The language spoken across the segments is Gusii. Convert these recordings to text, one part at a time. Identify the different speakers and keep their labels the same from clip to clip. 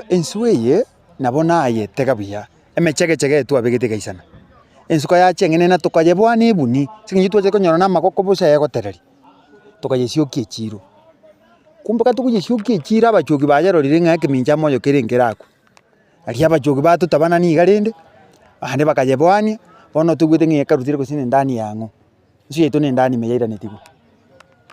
Speaker 1: Enswe eye nabo nayetega buya, emechegechege eye twabegete egaisana, ensuka yacha eng'ene na tokayeboa na ebuni, ase eng'encho twachete konyora na amagoko bosa egotereria, tokayesiokia echiro. Kumbe ekero tokoyesiokia echiro abachoki bayerorire ng'a ekemincha moyo kere nkerakwe, aria abachoki batotabanani iga rende, naende bakayeboania, bono toigwete ng'a ekarutire gose na endani ya ng'o. Inse yaito nendani ime yairaneti bo.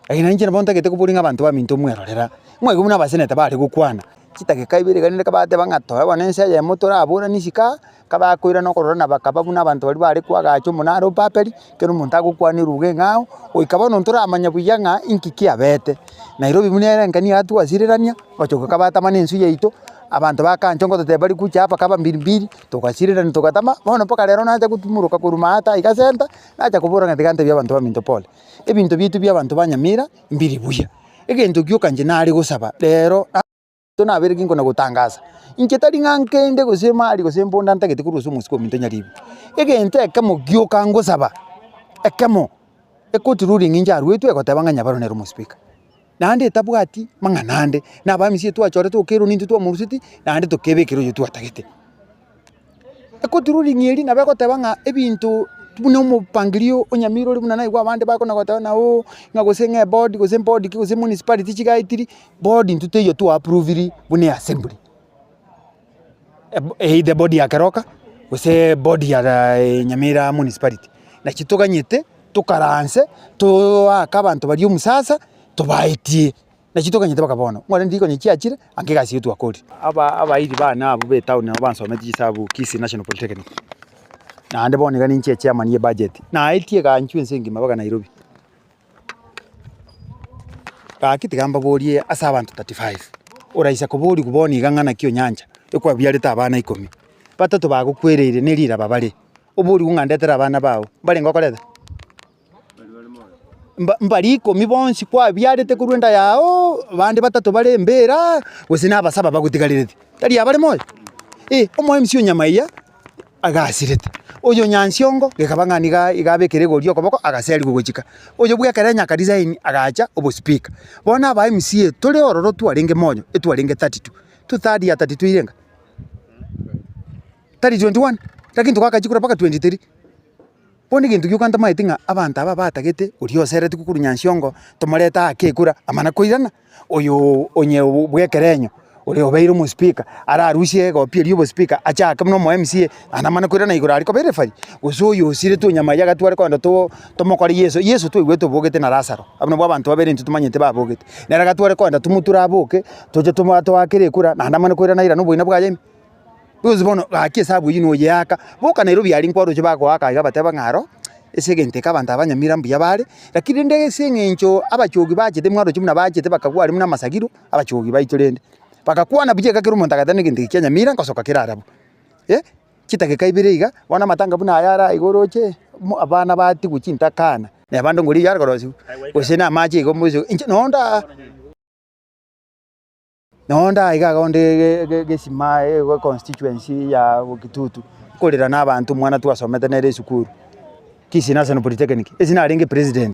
Speaker 1: Lakini na inche nabo ntagete koboria ng'a abanto baminto mwerorera, mwaigwa buna abaseneta bare gokwana, chidakika ibere iga rende kabateba ng'a toe bono ense eyemo toraboranie isiko aa, kabakoirana okorora na bakaba buna abanto baria bare koagacha omonara o Babeli, ekero omonto agokwana eruga eng'ao, goika bono ntoramanya buya ng'a inki kiabete. Nairobi buna ere enka nigo twasirerania, gochoka kabatamana enswe yaito, abanto bakancha ngototebia bari kucha hapa kaba mbiri mbiri, togasirerania togatama, bono mpaka rero nacha gotumuroka korwa maate iga center. Nacha kobora ng'a tiga ntebie abanto baminto pole, ebinto biaito bia abanto ba Nyamira mbiri buya. Egento gioka inche nare gosaba rero nabere ki nkona gotangasa, inche tari ng'a nkende gose emari gose embonda ntagete korwa ase omosike ominto Nyaribo. Egento ekemo gioka ngosaba, ekemo, ecourt ruling inche arwetwe egoteba ng'a Nyabaro nere omospeaker. Naende etabwati mang'ana ande, na abamisia twachorete okerwa nintwe twamoruseti, naende tokebekera oyio twatagete. Ecourt ruling eria nabo egoteba ng'a ebinto buna omopangirio o Nyamira ore buna naigwa abande bakona goteba ng'a ooh ng'a gose ng'a eboard gose board ki gose municipality chigaetiri, board intwe teiyo twa approviri buna eassembly. Either board ya Keroka gose board ya Nyamira municipality. Nachi toganyete tokaranse toake abanto baria omusasa tobaetie. Nachi toganyete mpaka bono, ng'ore ndiri konya chiachire anke egasi eye twakorire. Aba abairi bane abwo ba etown nabo bansometie chisabu Kisii National Polytechnic, naende bono iga ninche echairman ye ebudget, naetie eganchwa ense engima mpaka Nairobi. Gaki tiga mbaborie ase abanto 35, oraisa koborigwa bono iga ng'a naki onyancha, ekwabiarete abana ikomi, batato bagokwereire ne riraba bare, oborigwe ng'a ndetere abana bao, mbarenge okoreta? Mba mbaria ikomi bonsi kwabiarete korwa enda yaoo, abande batato bare embera, gose na abasaba bagotigarerete, tari abare moyo? Eh, omo MC o Nyamaiya agasirete, oyo Nyansiongo gekaba ng'a niga iga abekire egori okoboko agaserigwa gochika, oyo bwa ekero Nyaka resign agacha obospeaker. Bono aba MCA tore ororo twarenge moyo, etwarenge 32, two third ya 32 irenga? Tari 21, lakini togaka chikura mpaka 23. Bono egento gioka ntamaeti ng'a abanto aba batagete oria oseretigwe korwa Nyansiongo tomorete aake ekura amana koirana, oyo onye bw'ekerenyo oria obeire omospeaker ararusie egopi eria ya obospeaker achake buna omo MCA naende amane koirana igoro aria koba ereferee, gose oyo osiretwe onyamayi agatware kogenda to tomokore yeso, yeso twaigwete obogete na Lazaro, abwo nabwo abanto babere intwe tomanyete babogete. Nere agatware kogenda tomoture aboke, toche tomo toakere ekura naende amane koirana airane oboina bwaye ime. Gose bono gaki esabu eyio noyeaka, boka Nairobi aria nkwaroche bagoaka iga bateba ng'a aro, ase egento eke abanto aba Nyamira mbuya bare, lakini rende ase eng'encho abachogi bachete mwaroche buna bachete bakagwa aria buna amasagiro, abachogi baito rende, bagakwana buya iga kera omonto agateba na egento eke kia Nyamira ngosoka kere arabwo, eh, chidakika ibere iga, bono amatanga buna aya ara iga oroche, mo abana batigwe chintakana, na abande ngori yare korosiwa, gose na amache igo moise inche nonye nda. Nonye nda iga iga onde gesima econstituency ya Kitutu, nkorera na abanto omwana twasomete nere esukuru, Kisii National Polytechnic, ase narenge president.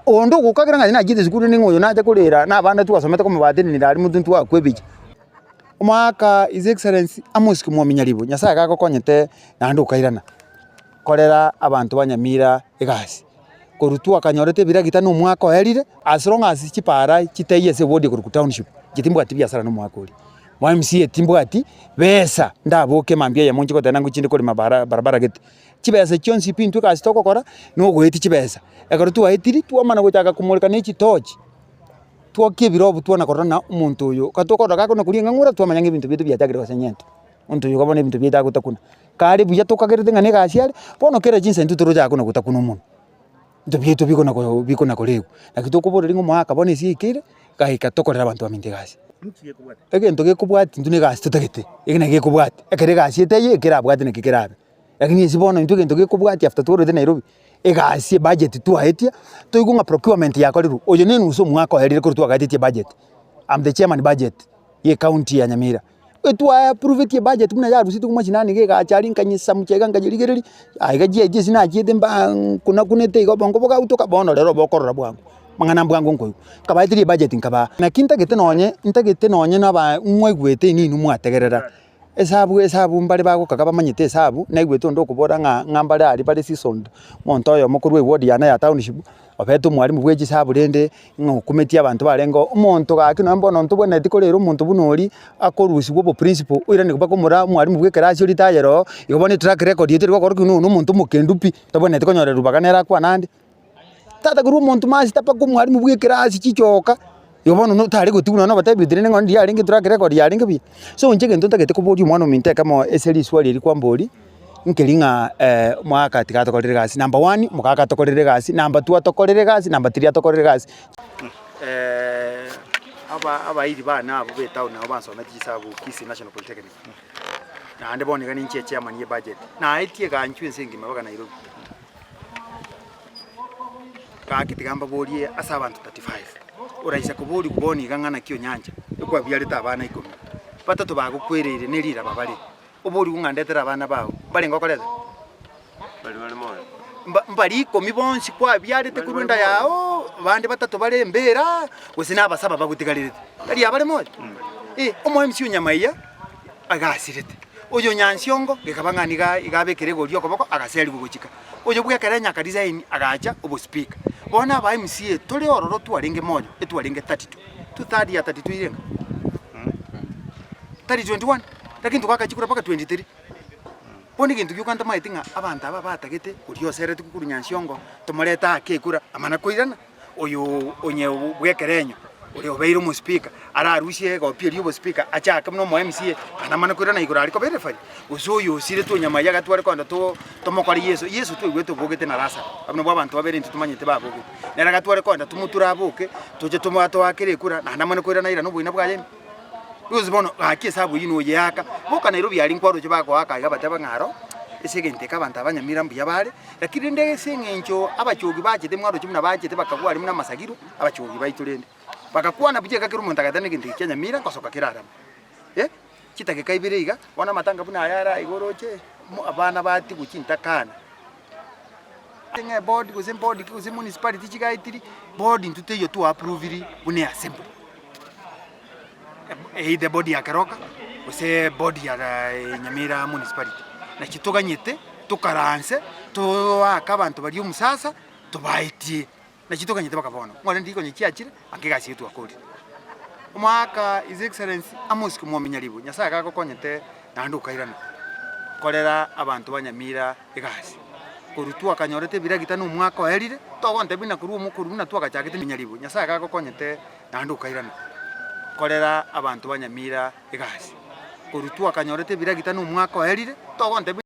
Speaker 1: Onde ogokagera ng'a nachiete esukuru ning'o oyo nacha korera na abana twasomete komobatenenera aria motwe ntwakwa ebicha. Omwaka His Excellency Amos Kimwami Nyaribo, Nyasaye gagokonyete naende okairana, korera abanto ba Nyamira egasi. Korwa twakanyorete ebiragita na omwaka oerire, as long as chipara chitaiyo ase eward ekorokwa township, inche timbwati biasara na omwaka oria. Mo MCA timbwati besa ndaboke mambia eyemo nche goteba ngochie inde korema bara barabara gete. Chibesa chionsi pi intwe egasi togokora, na ogoetia chibesa. Ekero twaetiri, twamana gochaka komoreka na echitochi, twokia ebirobu twana korora ng'a omonto oyo, ekero tokorora gakona koria eng'ang'ura twamanya ng'a ebinto biaito biachakire gosenyentwa. Omonto oyo iga bono ebinto biaito agotakuna. Kare buya tokagerete ng'a negasi are, bono kera chinsa intwe toroche akona gotakuna omonwe. Ebinto biaito bikona ko bikona koregwa. Naki tokoboreria ng'a omogaka bono ase yaikeire, gaika tokorere abanto baminto egasi. Egento gekobwatia intwe na egasi totagete, eke naki gekobwatia, ekero egasi etaiyo ekerabwate naki kerabe. Lakini ase bono intwe egento gekobwatia after twarwete Nairobi, egasi ebudget twaetia, toigwe ng'a procurement yakorirwe, oyo na enusu omwaka oerire korwa twagatetie ebudget, am the chairman budget ya ecounty ya Nyamira. Etwaapprovetie ebudget buna yarusetigwe mashinani iga egacha aria nkanyesamucha iga nkanyerigereria, aiga chiaye ase nachiete mbaa nkunakunete iga obongo bogautoka, bono rero bokorora bwango. Amang'ana mbwango nkoigwa. Nkabaeteria ebudget nkabaa. Naki ntagete nonye, ntagete nonye na aba mwaigwete inwe inwe mwategerera, esabu esabu mbare bagokaga bamanyete esabu, naigwete onde okobora ng'a ng'a mbare aria bare seasoned, omonto oyomo korwa eward yane ya township, obete omwalimu bwa echisabu rende, ng'a okumetie abanto barenge oo, omonto gaki nonye bono ntobwenereti korera omonto buna oria, akorusiwa oboprinciple, oiranigwe mpaka omora omwalimu bwa ekerasi oria tayere oo, igo bono etrack record yaito eri gokora ki buna oyo na omonto omokendu pi, tabwenereti konyorerwa ribaga nere akwane ande. Tata korwa omonto master mpaka omwalimu bwa ekerasi chichoka, igo bono notare gotigwa nonya na obotebi rende ng'a ndiarenge etrack record yarenge buya. So inche egento ntagete koboria omwana ominto ekemo ase riswali eri kwamboria, nkeri ng'a omogaka tiga atokorere egasi, number one, omogaka atokorere egasi, number two atokorere egasi, number three atokorere egasi. Aba abairi bane abwo ba etown nabo bansometi chisabu Kisii National Polytechnic, naende bono iga ninche echairman ye ebudget, naetie eganchwa ense engima mpaka Nairobi. Gaki tiga mbaborie ase abanto 35, oraisa koborigwa bono iga ng'a naki onyancha, ekwabiarete abana ikomi, batato bagokwereire ne riraba bare, oborigwe ng'a ndetere abana bao, mbarenge okoreta?
Speaker 2: Baria bare moyo.
Speaker 1: Mba mbaria ikomi bonsi kwabiarete korwa enda yao, abande batato bare embera, gose na abasaba bagotigarerete, tari abare moyo? Eh, omo MC o Nyamaiya, agasirete, oyo o Nyansiongo, gekaba ng'a niga iga abekire egori okoboko, agaserigwa gochika. Oyo bw'ekero enyaka resign agacha obospika. Bono aba MCA tore ororo twarenge moyo, etwarenge 32. Two third ya 32 irenga? Tari 21, lakini togaka chikura mpaka 23. Bono egento gioka ntomaeti ng'a abanto aba batagete oria oseretigwe korwa Nyansiongo tomorete ake ekura amana koirana. Oyo onye bw'ekerenyo, oria obeire omospika, ararusie egopi eria y'obospika achake buna omo MCA, naende amane koirana igoro aria koba erefari, gose oyo osiretwe onyama ayio agatware kogenda to tomokore Yeso, Yeso twaigwete obogete na Lazaro, abwo nabwo abanto babere intwe tomanyete babogete. Nere agatware kogenda tomoture aboke, toche tomo toakere ekura, naende amane koirana airane oboina bwaye ime. Gose bono gaki esabu eyio noyeaka, boka Nairobi aria nkwaroche bagoaka iga bateba ng'a aro, ase egento eke abanto aba Nyamira mbuya bare. Lakini rende ase eng'encho abachogi bachete mwaroche buna bachete bakagwa aria buna amasagiro, abachogi baito rende. Bagakwana buya iga kera omonto agateba negento eke kia Nyamira ngosoka kere araba. Eh, chidakika ibere iga, bono amatanga buna aya ara iga oroche, mo abana batigwe chintakana. Ng'a eboard gose board ki gose municipality chigaetiri, board intwe teiyo twa approviri buna eassembly. Either board ya Keroka gose board ya Nyamira municipality. Naki toganyete tokaranse toake abanto baria omusasa tobaetie. Naki toganyete mpaka bono. Ng'ore ndiri konya chiachire ake egasi eye twakorire. Omwaka His Excellency Amos Omwami Nyaribo Nyasaye gagokonyete naende okairana korera abanto ba Nyamira egasi. Korwa twakanyorete ebiragita na omwaka oerire, togontebia buna korwa omo korwa buna twagachagete Nyaribo Nyasaye gagokonyete naende okairana korera abanto ba Nyamira egasi. Korwa twakanyorete ebiragita na omwaka oerire, togontebia.